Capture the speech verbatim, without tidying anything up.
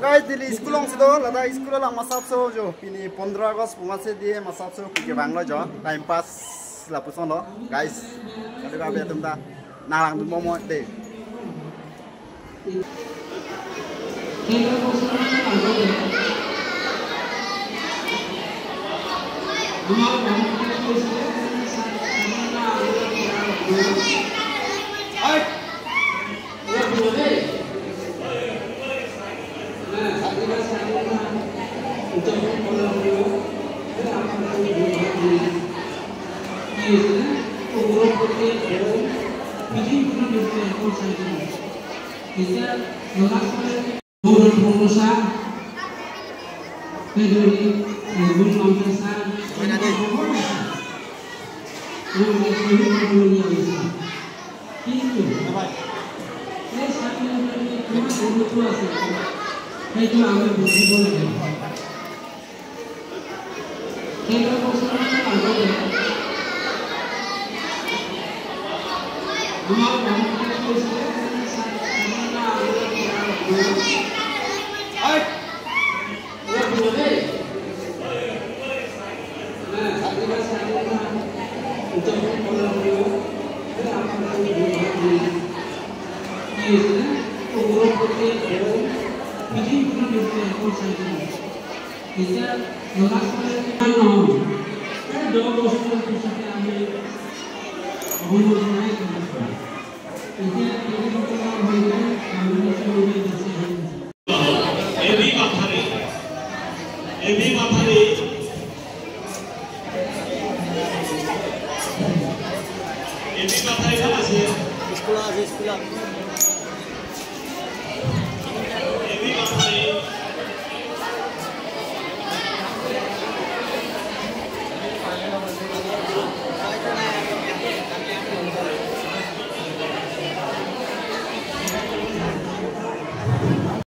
Guys, Delhi school alongsi do, ladak school along masap so jo. Pini pondro August pu masi D A masap so kiki banglo jo. Time pass lapuson lo, guys. Kali ba atum ta nang langdun momo de.